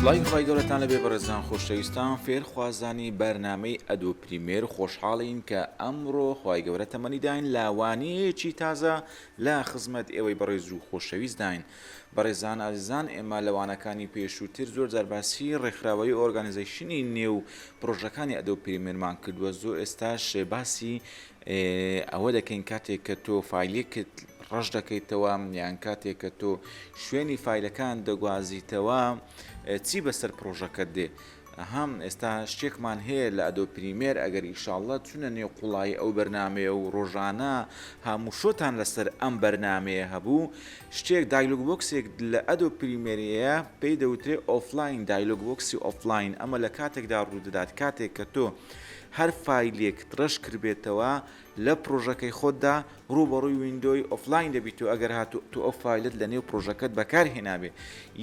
سڵاوی خوای گەورەتان لەبێ بەڕێزان خۆشەویستان فێرخوازانی بەرنامەی Adobe Premiere خۆشحاڵین کە ئەمڕۆ خوای گەورە تەمەنی داین لە وانەیەکی تازە لە خزمەت ئێوەی بەڕێز و خۆشەویست داین بەڕێزان ئازیزان ئێمە لە وانەکانی پێشووتر زۆر جار باسی ڕێکخراوەیی organization ی نێو پڕۆژەکانی Adobe Premiere مان کردووە زۆر ئێستاش باسی ئەوە دەکەین کاتێک کە تۆ فایلێکت ڕەش دەکەیتەوە یان کاتێک کە تۆ شوێنی فایلەکان دەگوازیتەوە چی بەسەر پڕۆژەکەت دێ ئەها ئێستا شتێکمان هەیە لە Adobe Premiere ئەگەر ئیشاڵڵە چونە نێو قوڵایی ئەو بەرنامەیە و ڕۆژانە هاموشۆتان لەسەر ئەم بەرنامەیە هەبوو شتێک dialog box ێک لە Adobe Premiere ەیە پێی دەوترێ offline dialog box ی offline ئەمە لە کاتێکدا ڕوودەدات کاتێک کە تۆ هەر فایلێکت ڕەش کردبێتەوە لە پڕۆژەکەی خۆتدا ڕووبەڕووی window ی offline دەبیتەوە ئەگەر هاتوو تۆ ئەو فایلت لە نێو پڕۆژەکەت بەکار هێنابێ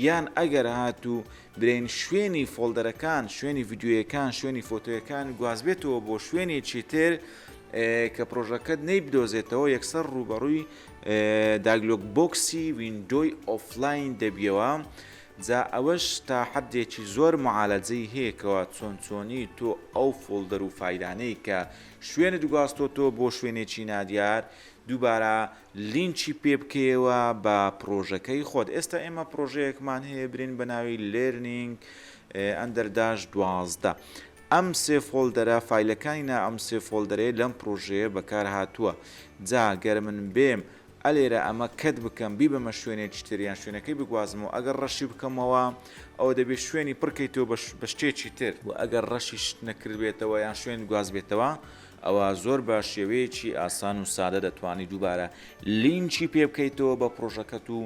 یان ئەگەر هاتوو برێن شوێنی folder ەکان شوێنی ڤیدیۆیەکان شوێنی فۆتۆیەکان گوازبێتەوە بۆ شوێنێکی تر کە پڕۆژەکەت نەیبدۆزێتەوە یەکسەر ڕووبەڕووی dialog box ی window ی offline دەبیەوە جا ئەوەش تا حەدێکی زۆر معالەجەی هەیە کەوا چۆن چۆنی تۆ ئەو folder و فایلانەی کە شوێنت گواستۆتەوە بۆ شوێنێکی نادیار دووبارە لینکی پێ بکەیەوە بە پڕۆژەکەی خۆت ئێستا ئێمە پڕۆژەیەکمان هەیە برین بە ناوی learning under dash 12 ئەم سێ folder ە فایلەکانی نا ئەم سێ folder ەیە لەم پڕۆژەیە بەکار هاتووە جا گەر من بێم ئەلێرە ئەمە cut بکەم بیبەمە شوێنێکی تر یان شوێنەکەی بگوازمەوە ئەگەر ڕەشی بکەمەوە ئەوە دەبێت شوێنی پڕکەیتەوە بە شتێکی تر وە ئەگەر ڕەشیشت نەکردبێتەوە یان شوێنت گوازبێتەوە ئەوا زۆر بە شێوەیەکی ئاسان و سادە دەتوانی دووبارە لینکی پێ بکەیتەوە بە پڕۆژەکەت و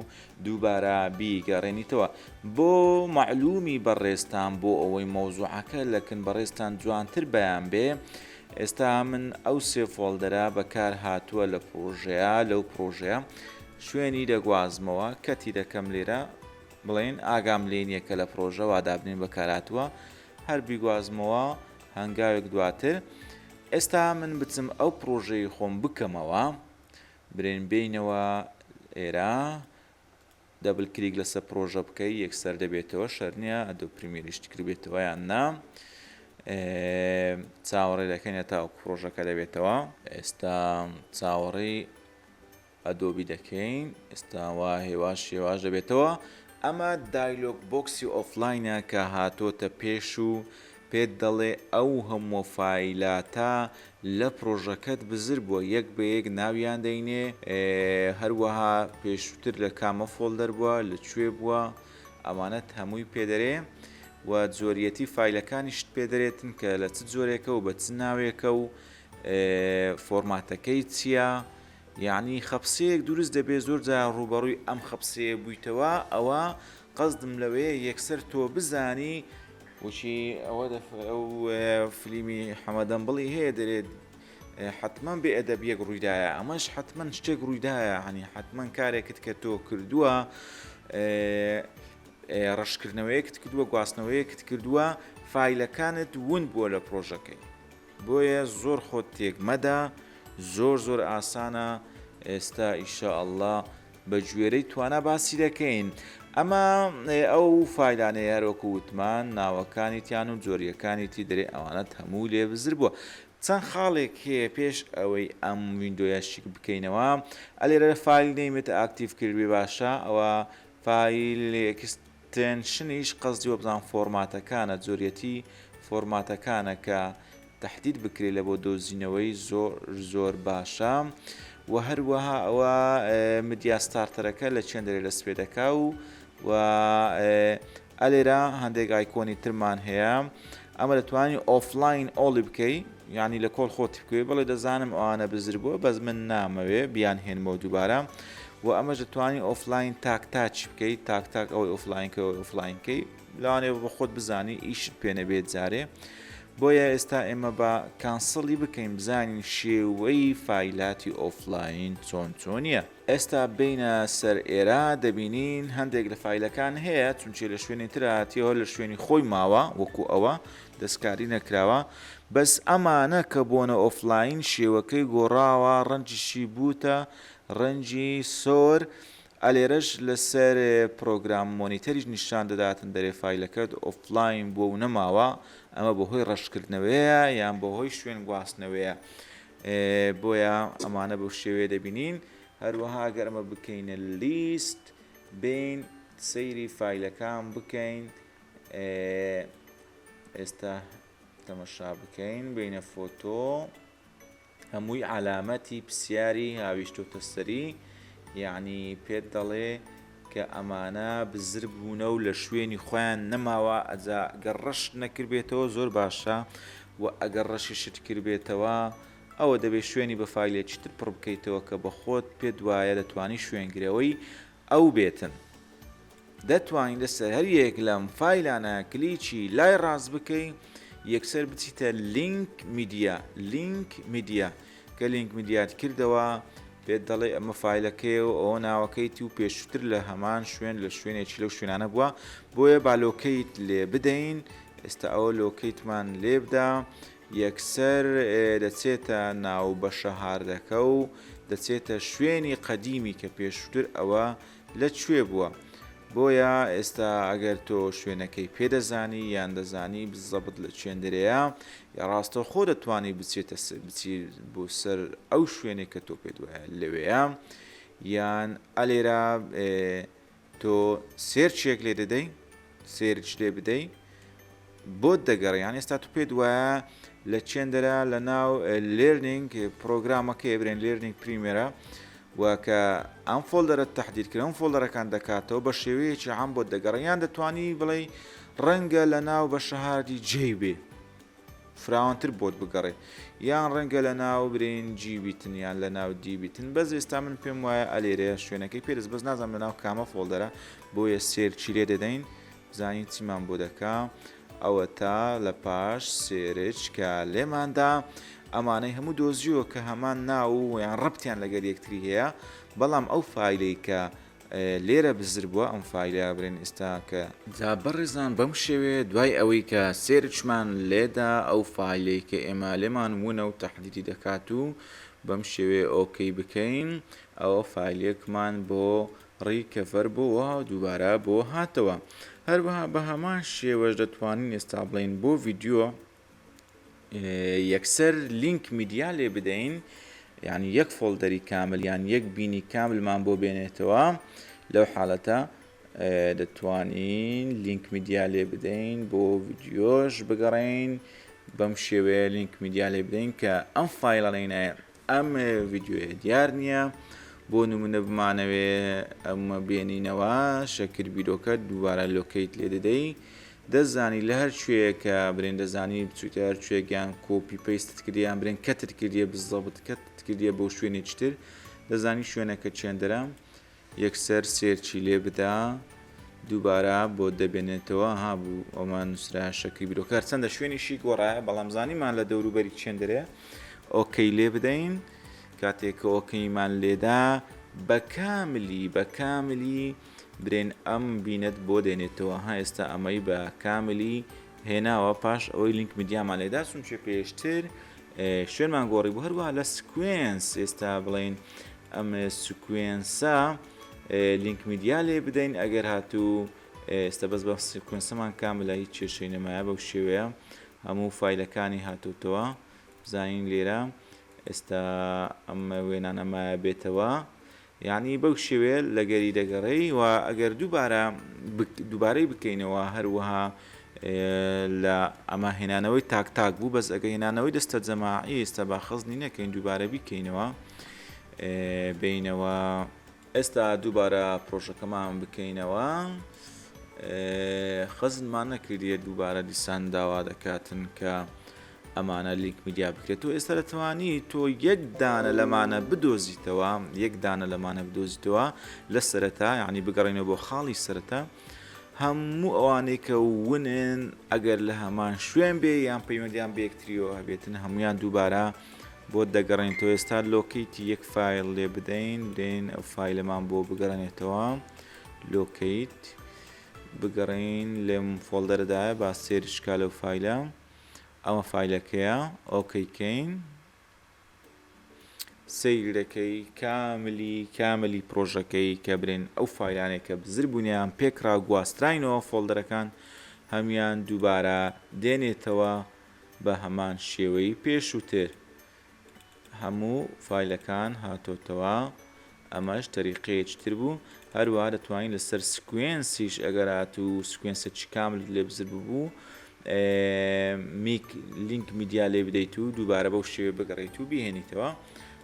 دووبارە بیگەڕێنیتەوە بۆ مەعلومی بەڕێزتان بۆ ئەوەی مەوزوعەکە لە کن بەڕێزتان جوانتر بەیان بێ ئێستا من ئەو سێ folder ە بەکار هاتووە لە پڕۆژەیە لەو پڕۆژەیە شوێنی دەگوازمەوە cut ی دەکەم لێرە بڵێن ئاگام لێ نییە کە لە پڕۆژە وا دابنێن بەکارهاتووە هەر بیگوازمەوە هەنگاوێک دواتر ئێستا من بچم ئەو پڕۆژەی خۆم بکەمەوە برێن بێینەوە ئێرە double click لەسەر پڕۆژە بکەی یەکسەر دەبێتەوە شەر نییە Adobe Premiere یشت کردبێتەوە یان نا چاوەڕێ دەکەین تاوەکو پڕۆژەکە دەبێتەوە ئێستا چاوەڕێی Adobe دەکەین ئێستا وا هێواش هێواش دەبێتەوە ئەمە dialog box ی offline ە کە هاتۆتە پێش و پێت دەڵێ ئەو هەمووە فایلاتە لە پرۆژەکەت بزر بووە یەک بە یەک ناویان دەینێ هەروەها پێشووتر لە کامە folder بووە لە کوێ بووە ئەمانەت هەمووی پێ دەرێ و جۆریەتی فایلەکانیشت پێ دەرێتن کە لە چ جۆرێکە و بە چ ناوێکە و فۆرماتەکەی چییە یەعنی خەپسەیەک دروست دەبێت زۆر جار ڕووبەڕووی ئەم خەپسەیە بوویتەوە ئەوە قەزدم لەوەیە یەکسەر تۆ بزانی وچی ئەوە ئەو فلیمی حەمەدەمبڵی هەیە دەرێت حتمما بێ ئەدەب یەک ڕوویدایە ئەمەش حتمما شتێک ڕوویدایە هەنی حتمما کارێکت کە تۆ کردووە ڕەشکردنەوەیەکت کردووە گواستنەوەیەکت کردووە فایلەکانت ون بووە لە پرۆژەکەی بۆیە زۆر خۆت تێک مەدە زۆر زۆر ئاسانە ئێستا ئیشاءاللە بە گوێرەی توانا باسی دەکەین ئەمە ئەو فایلانەیە هەروەکو وتمان ناوەکانیتیان و جۆریەکانیتی دەرێ ئەوانەت هەموو لێ بزر بووە چەند خاڵێک هەیە پێش ئەوەی ئەم window یە شک بکەینەوە ئەلێرە file name ت active کردبێ باشە ئەوە file extension یش قەزدی وەبزان فۆرماتەکانە جۆریەتی فۆرماتەکانە کە تەحدید بکرێت لە بۆ دۆزینەوەی زۆر زۆر باشە و هەروەها ئەوە media starter ەکە لە چێندەرێ لە سپێ دەکا و و ئەلێرە هەندێک icon ی ترمان هەیە ئەمە دەتوانانی offline all ی بکەی یعنی لە کۆڵ خۆتی بکەوێ بەڵێ دەزانم ئەوانە بزر بووە بەس من نامەوێ بیان هێنمەوە دووبارە و ئەمەش دەتوانی ئۆفلاین تاک تاچ بکەیت تاک تاک ئەوەی ئۆفلاین کە ئەوەی ئۆفلاین کەی لەوانەیە بە خۆت بزانی ئیشت پێ نەبێت جارێ بۆیە ئێستا ئێمە بە cancel ی بکەین بزانین شێوەی فایلاتی ئۆفلاین چۆن چۆنیە. ئێستا بێینە سەر ئێرە دەبینین هەندێک لە فایلەکان هەیە چونچێ لە شوێنی تر هاتیەوە لە شوێنی خۆی ماوە وەکو ئەوە دەستکاری نەکراوە بەس ئەمانە کە بۆنە ئۆفلاین شێوەکەی گۆڕاوە ڕەنگیشی بووتە ڕەنگی سۆر. ئەلێرەش لەسەر پرۆگرام monitor یش نیشان دەداتن دەرێ فایلەکەت offline بووە و نەماوە ئەمە بەهۆی ڕەشکردنەوەیە یان بەهۆی شوێن گواستنەوەیە بۆیە ئەمانە بەو شێوەیە دەبینین هەروەها گەر ئەمە بکەینە لیست بین سەیری فایلەکان بکەین ئێستا تەمەشا بکەین بینە photo هەمووی عەلامەتی پسیاری هاویشتۆتە سەری یەعنی پێت دەڵێ کە ئەمانە بزر بوونە و لە شوێنی خۆیان نەماوە ئەجا گەر ڕەشت نەکردبێتەوە زۆر باشە و ئەگەر ڕەشیشت کردبێتەوە ئەوە دەبێ شوێنی بە فایلێکی تر پڕ بکەیتەوە کە بە خۆت پێت وایە دەتوانی شوێنگرەوەی ئەو بێتن. دەتوانی لەسەر هەر یەک لەم فایلانە کلیکی لای ڕاست بکەی یەکسەر بچیتە link media link media کە link media ت کردەوە پێت دەڵێ ئەمە فایلەکەیە و ئەوە ناوەکەیتی و پێشووتر لە هەمان شوێن لە شوێنێکی لەو شوێنانە بووە بۆیە با locate لێ بدەین ئێستا ئەوە locate مان لێ بدا یەکسەر دەچێتە ناو بەشە هاردەکە و دەچێتە شوێنی قەدیمی کە پێشووتر ئەوە لە کوێ بووە بۆیە ئێستا ئەگەر تۆ شوێنەکەی پێ دەزانی یان دەزانی بزەبت لە کوێندرەیە یا ڕاستەوخۆ دەتوانی بچێتە بچی بۆ سەر ئەو شوێنێک کە تۆ پێت وایە لەوێیە یان ئەلێرە تۆ search ێک لێ دەدەی search لێ بدەی بۆت دەگەڕێ یان ئێستا تو پێت وایە لە چێندەرە لە ناو learning پرۆگرامەکەی برێن learning Premiere ە و کە ئەم folder ە تەحدید کرد ئەم folder ەکان دەکاتەوە بە شێوەیەکی عام بۆت دەگەڕێ یان دەتوانی بڵێ ڕەنگە لە ناو بە شەهادی جێ بێ فراوانتر بۆت بگەڕێ یان ڕەنگە لە ناو برێن G بیتن یان لە ناو D بیتن بەس ئێستا من پێم وایە ئەلێرەیە شوێنەکەی پێدەست بەس نازانم لە ناو کامە folder ە بۆیە search ی لێ دەدەین بزانین چیمان بۆ دەکا ئەوەتا لە پاش search کە لێماندا ئەمانەی هەموو دۆزیەوە کە هەمان ناو و یان ڕەبتیان لەگەر یەکتری هەیە بەڵام ئەو فایلەی کە لێرە بزر بووە ئەم فایلە برێن ئێستا کە جا بەڕێزان بەم شێوەیە دوای ئەوەی کە search مان لێدا ئەو فایلەی کە ئێمە لێمان ونە و تەحدیدی دەکات و بەم شێوەیە okay بکەین ئەوە فایلێکمان بۆ recover بۆوە دووبارە بۆ هاتەوە هەروەها بە هەمان شێوەش دەتوانین ئێستا بڵێین بۆ ڤیدیۆ یەکسەر link media لێ بدەین یعنی یەک folder ی کامل یان یەک بینی کاملمان بۆ بێنێتەوە لەو حاڵەتە دەتوانین link media لێ بدەین بۆ ڤیدیۆش بگەڕین بەم شێوەیە link media لێ بدەین کە ئەم فایلەڵینە ئەم ڤیدیۆیە دیار نییە بۆ نمونە بمانەوێ ئەمە بێنینەوە شەکر بیرۆکە دووبارە locate لێ دەدەی دەزانی لە هەر کوێیەکە برێن دەزانی بچوویتە هەر کوێیەک یان copy paste ت کردیە یان برێن cut ت کردیە بزەبت cut ت کردیە بۆ شوێنێکی تر دەزانی شوێنەکە چێندرە یەکسەر search ی لێ بدە دووبارە بۆت دەبێنێتەوە ها بوو ئەومان نووسرا شەکری بیرۆکە هەرچەندە شوێنیشی گۆڕایە بەڵام زانیمان لە دەوروبەری چێندرێ okay لێ بدەین کاتێک کە okay مان لێدا بە کاملی بە کاملی برێن ئەم بینەت بۆ دێنێتەوە ها ئێستا ئەمەی بە کاملی هێناوە پاش ئەوەی link media مان لێدا چونکێ پێشتر شوێنمان گۆڕی بوو هەروەها لە sequence ئێستا بڵێین ئەم sequence ە link media لێ بدەین ئەگەر هاتوو ئێستا بەس بە sequence ەمان کاملە هیچ کێشەی نەمایە بەو شێوەیە هەموو فایلەکانی هاتوتەوە بزانین لێرە ئێستا ئەم وێنانە مایە بێتەوە یانی بەو شێوەیە لەگەری دەگەڕێی و ئەگەر دووبارە دووبارەی بکەینەوە هەروەها لە ئەمە هێنانەوەی تاک تاک بوو بەس ئەگە هێنانەوەی دەستە جەماعی ئێستا با خەزنی نەکەین دووبارە بیکەینەوە بینەوە ئێستا دووبارە پرۆژەکەمان بکەینەوە خەزنمان نەکردیە دووبارە دیسان داوا دەکاتن کە ئەمانە link media بکرێت تۆ ئێستا دەتوانی تۆ یەک دانە لەمانە بدۆزیتەوە یەک دانە لەمانە بدۆزیتەوە لە سەرەتا یعنی بگەڕێنەوە بۆ خاڵی سەرەتا هەموو ئەوانەی کە ونن ئەگەر لە هەمان شوێن بێ یان پەیوەندیان بە یەکتریەوە هەبێتن هەمویان دووبارە بۆ دەگەڕێن تۆ ئێستا locate ی یەک فایل لێ بدەین بدەین ئەو فایلەمان بۆ بگەڕێنێتەوە locate بگەڕین لەم folder ەدایە با search کا لەو فایلە ئەوە فایلەکەیە okay کەین. سەیر دەکەی کاملی کاملی پرۆژەکەی کە برێن ئەو فایلانەی کە بزر بوونیان پێکرا گواستراینەوە فۆڵدەرەکان هەموان دووبارە دێنێتەوە بە هەمان شێوەی پێشووتر هەموو فایلەکان هاتۆتەوە ئەمەش تەریقەیەکی تر بوو هەروەها دەتوانین لەسەر sequence یش ئەگەر هاتوو sequence ێکی کاملت لێ بزر ببوو make link media لێ بدەیت و دووبارە بەو شێوێ بگەڕیت و بهێنیتەوە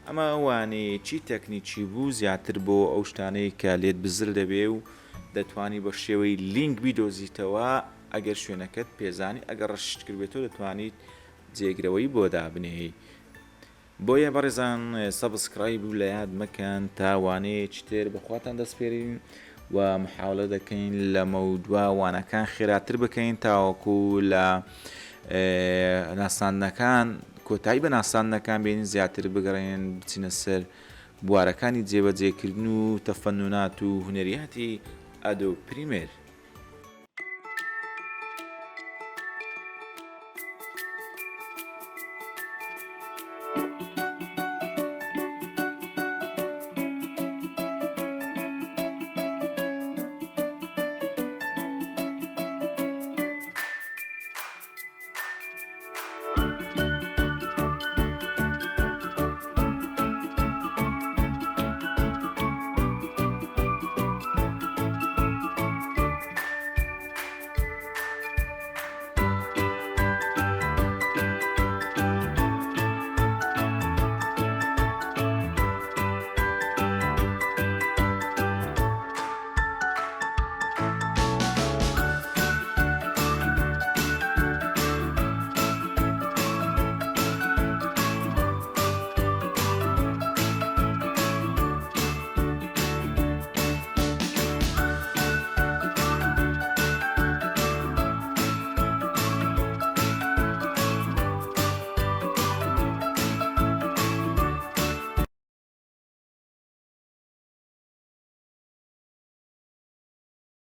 ئەمە وانەیەکی تەکنیکی بوو زیاتر بۆ ئەو شتانەی کە لێت بزر دەبێ و دەتوانی بە شێوەی لینک بیدۆزیتەوە ئەگەر شوێنەکەت پێزانی ئەگەر ڕەشت کردبێتەوە دەتوانیت جێگرەوەی بۆ دابنێی. بۆیە بەڕێزان subscribe و لەیاد مەکەن تا وانەیەکی تر بەخواتان دەسپێرین و محاولە دەکەین لەمەودوا وانەکان خێراتر بکەین تاوەکو لە ناساندنەکان کۆتایی بە ناساندنەکان بێنین زیاتر بگەڕێن بچینە سەر بوارەکانی جێبەجێکردن و تەفەنونات و هونەریاتی ئەدۆ پریمێر.